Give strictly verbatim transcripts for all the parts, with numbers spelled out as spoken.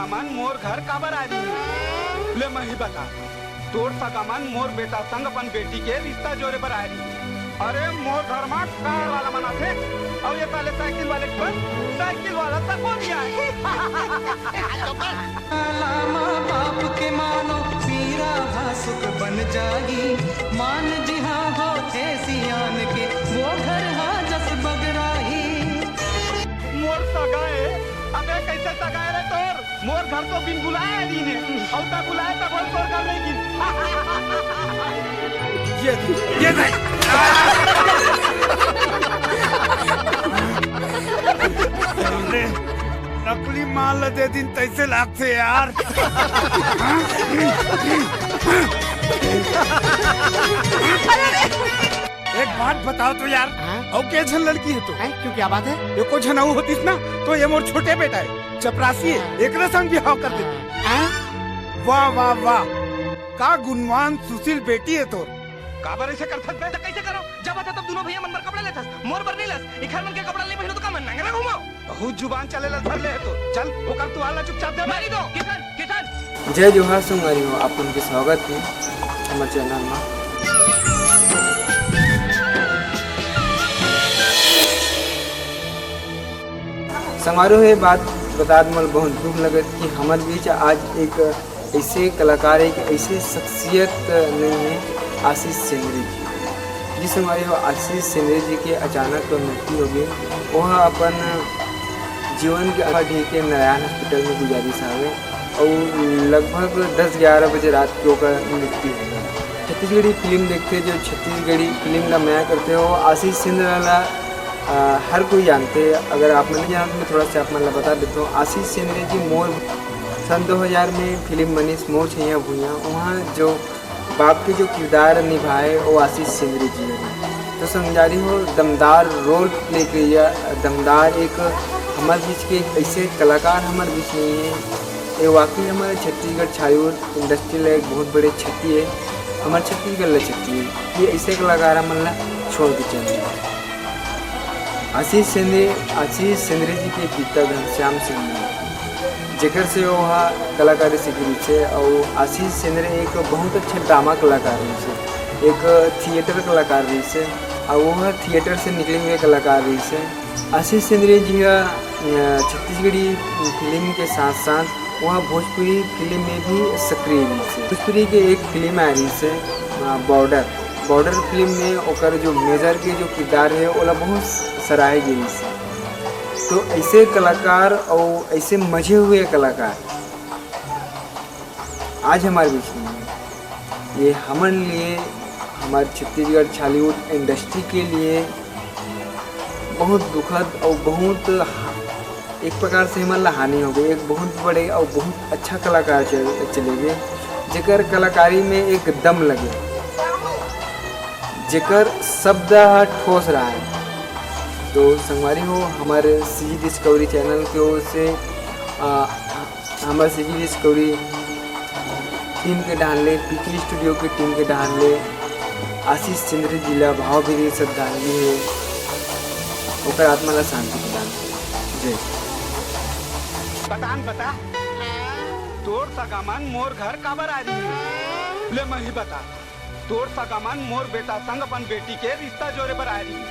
मन मोर घर काबर आय रहिन? ले मैं ही बता, तोर सगा मन मोर बेटा संग अपन बेटी के रिश्ता जोरे बर आय रहिन। अरे मोर घर म कार वाला मन आथे, अउ ये साले साइकिल वाले के बस साइकिल वाला तको नइ आय। लामा बाप के मानो, पीरा हा सुख बन जाही। मान जिहां होथे सियान के, वो घर हा जस बगराही। मोर सगा ए, अबे कइसे सगा ए रे तोर? मोर घर तो बिन बुलाए आय रहिन हे, अउ त बुलाए तब हम तोर घर नइ गिन। ये, ये नहीं। अरे, नकली माल ल दे दिन तइसे लागथे यार। एक बात बताओ तो यार, हाँ? अउ के झन लड़की हे तो? हैं? क्यों, क्या बात है? एको झन अउ होतिस ना, तो ये मोर छोटे बेटा हे, चपरासी हे, हाँ। एकरे संग बिहाव कर देते। हाँ। वाह, वाह, वाह, का गुणवान सुशील बेटी हे तोर। काबर अइसे करथस बे? त कइसे करो? जब आता तब दूनों भइया मन बर कपड़ा लेथस, मोर बर नइ लस। इखर मन के कपड़ा नइ पहिनो त का मैं नंगरा घूमों? बहुत जुबान चले ला धर ले हे तो। चल, ओकर तुआल ला चुपचाप दे। मारी दो, किशन, किशन। जय जोहार संगवारी हो, आप मन के स्वागत हे हमर चैनल मा। संगवारी हो, ये बात बतात मोला बहुत दुख लगत कि हमर बीच आज एक अइसे कलाकार, एक अइसे शख्सियत नइ हे, आशीष सेंद्री जी। जी संगवारी हो, आशीष सेंद्री जी के अचानक तो मृत्यु हो गे। ओह अपन जीवन के आखिरी के नारायण हॉस्पिटल में गुजारिस हावे अउ लगभग दस ग्यारह बजे रात के ओकर मृत्यु हो गे। छत्तीसगढ़ी फिल्म देखथे, जो छत्तीसगढ़ी फिल्म ला मया करथे, वो आशीष सेंद्री ला, अ, हर कोई जानथे। अगर आप मन नइ जानत, मैं थोड़ा सा आप मन ला बता देथों। आशीष सेंद्री जी मोर सन दो हजार में फिल्म बनिस मोर छैया भुइयां, उहाँ जो बाप के जो किरदार निभाए, वो आशीष सेंद्री जी हे। तो संगवारी हो, दमदार role play किया, दमदार एक हमर बीच के एक अइसे कलाकार हमर बीच नइ हे। ये वाकई हमर छत्तीसगढ़ Chhollywood industry ला एक बहुत बड़े क्षति हे, हमर छत्तीसगढ़ ला क्षति हे। ये अइसे कलाकार हमन ला छोड़ के चले। आशीष सेंद्री, आशीष सेंद्री जी के पिता घनश्याम सेंद्री, जेकर से वो हा कलाकारी सीखे रहिस हे, अउ आशीष सेंद्री एक बहुत अच्छा ड्रामा कलाकार रहिस हे, एक थिएटर कलाकार रहिस हे, अउ वो हा थिएटर से निकले हुए कलाकार रहिस हे। आशीष सेंद्री जी हा, अ, छत्तीसगढ़ी फिल्म के साथ-साथ वो हा भोजपुरी फिल्म में भी सक्रिय रहिस हे। भोजपुरी के एक फिल्म आय रहिस हे, अ, बॉर्डर। बॉर्डर फिल्म में ओकर जो मेजर के जो किरदार हे, ओला बहुत सराहे गे रहिस हे। तो अइसे कलाकार अउ अइसे मजे हुए कलाकार आज हमर बीच में नइ हे। ये हमन लिए, हमर छत्तीसगढ़ Chhollywood industry के लिए बहुत दुखद अउ बहुत हा-, एक प्रकार से हमन ला हानि हो गे। एक बहुत बड़े अउ बहुत अच्छा कलाकार चल-, चले गे, जेकर कलाकारी में एक दम लगे, जेकर शब्द ह ठोस रहा है। तो संगवारी हो, हमर CG Discovery channel के ओर से, आ, हमर CG Discovery team के डहान ले, PK Studio के team के डहान ले आशीष सेंद्री जी ला भावभीनी श्रद्धांजलि हे, ओकर आत्मा ला शांति प्रदान करे। जय। बता न बता, तोर सगा मन मोर घर काबर आय रहिन? ले मैं ही बता, तोर सगा मन मोर बेटा संग अपन बेटी के रिश्ता जोरे बर आय रहिन।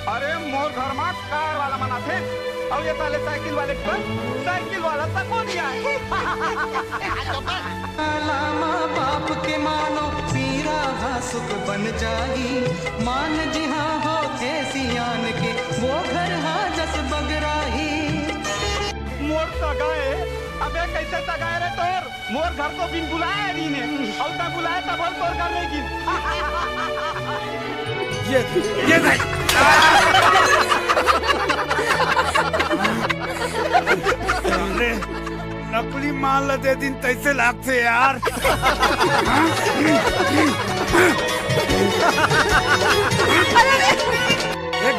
अरे मोर घर म कार वाला मन आथे, अउ ये साले साइकिल वाले के बस साइकिल वाला तको नइ आय। लामा बाप के मानो, पीरा हा सुख बन जाही। मान जिहां होथे सियान के, वो घर हा जस बगराही। मोर सगा ए, अबे कइसे सगा ए रे तोर? मोर घर तो बिन बुलाए आय रहिन हे, अउ त बुलाए तब हम तोर घर नइ गिन। ये, ये नहीं। अरे, नकली माल ल दे दिन तइसे लागथे यार। एक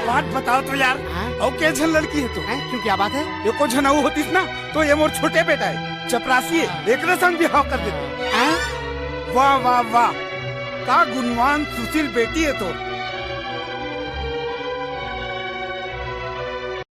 बात बताओ तो यार, हाँ? अउ के झन लड़की हे तो? हैं? क्यों, क्या बात है? एको झन अउ होतिस ना, तो ये मोर छोटे बेटा हे, चपरासी हे, हाँ। एकरे संग बिहाव कर देते। हाँ? वाह, वाह, वाह, का गुणवान सुशील बेटी हे तोर।